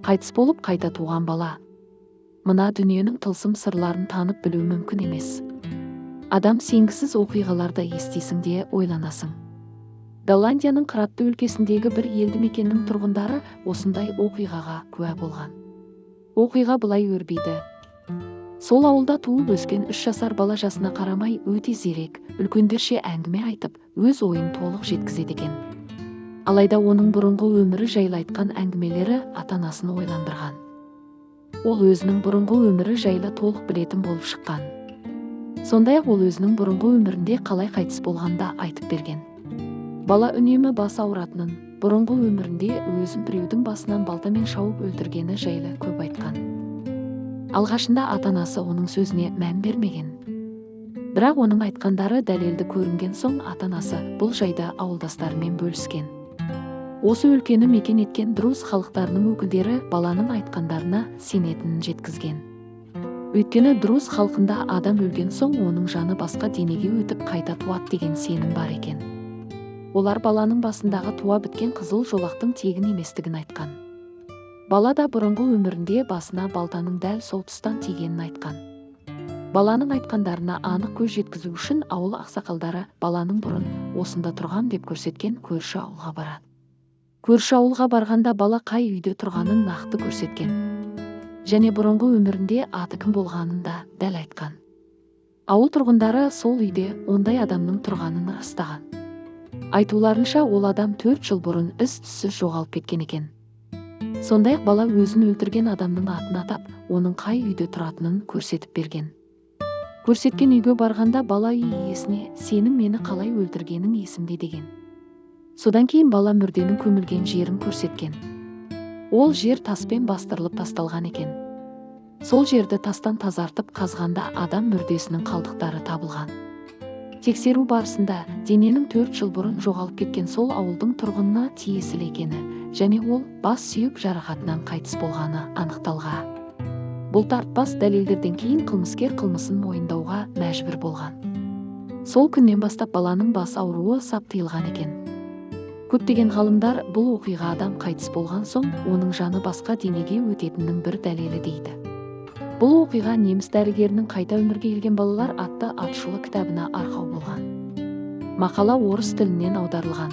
Қайтыс болып, қайта туған бала. Мына дүниенің тылсым сырларын танып білу мүмкін емес. Адам сенгісіз оқиғаларды естисің де ойланасың. Голландияның қыратты өлкесіндегі бір елді мекеннің тұрғындары осындай оқиғаға куә болған. Оқиға былай өрбиді. Сол ауылда туып өскен 3 жасар бала жасына қарамай өте зерек, үлкендерше әңгіме айтып, өз ойын толық жеткізеді екен. Алайда оның бұрынғы өмірі жайлы айтқан әңгімелері ата-анасын ойландырған. Ол өзінің бұрынғы өмірі жайлы толық білетін болып шыққан. Сондай-ақ ол өзінің бұрынғы өмірінде қалай қайтыс болғанын да айтып берген. Бала үнемі бас ауыратынын, бұрынғы өмірінде өзін біреудің басынан балтамен шауып өлтіргені жайлы көп айтқан. Алғашында ата-анасы оның сөзіне мән бермеген. Бірақ оның айтқандары дәлелді көрінген соң, ата-анасы бұл жайды ауылдастарымен бөліскен. Осы өлкені мекен еткен друз халықтарының өкілдері баланың айтқандарына сенетінін жеткізген. Өйткені друз халқында адам өлген соң, оның жаны басқа денеге өтіп, қайта туады деген сенім бар екен. Олар баланың басындағы туа біткен қызыл жолақтың тегін еместігін айтқан. Бала да бұрынғы өмірінде басына балтаның дәл сол тұстан тигенін айтқан. Баланың айтқандарына анық көз жеткізу үшін ауыл ақсақалдары баланың бұрын осында тұрған деп көрсеткен көрші ауылға барады. Көрші ауылға барғанда бала қай үйде тұрғанын нақты көрсеткен және бұрынғы өмірінде аты кім болғанын да дәл айтқан. Ауыл тұрғындары сол үйде ондай адамның тұрғанын растаған. Айтуларынша, ол адам 4 жыл бұрын із түзсіз жоғалып кеткен екен. Сондай-ақ бала өзін өлтірген адамның атын атап, оның қай үйде тұратынын көрсетіп берген. Көрсеткен үйге барғанда бала үй иесіне: «Сенің мені қалай өлтіргенің есімде», – деген. Содан кейін бала мүрденің көмілген жерін көрсеткен. Ол жер таспен бастырылып тасталған екен. Сол жерді тастан тазартып қазғанда, адам мүрдесінің қалдықтары табылған. Тексеру барысында дененің 4 жыл бұрын жоғалып кеткен сол ауылдың тұрғынына тиесілі екені және ол бас сүйек жарақатынан қайтыс болғаны анықталған. Бұлтартпас дәлелдерден кейін қылмыскер қылмысын мойындауға мәжбүр болған. Сол күннен бастап баланың бас ауруы сап тыйылған екен. Көптеген ғалымдар бұл оқиға адам қайтыс болған соң, оның жаны басқа денеге өтетінінің бір дәлелі дейді. Бұл оқиға неміс дәрігерінің «Қайта өмірге келген балалар» атты атышулы кітабына арқау болған. Мақала орыс тілінен аударылған.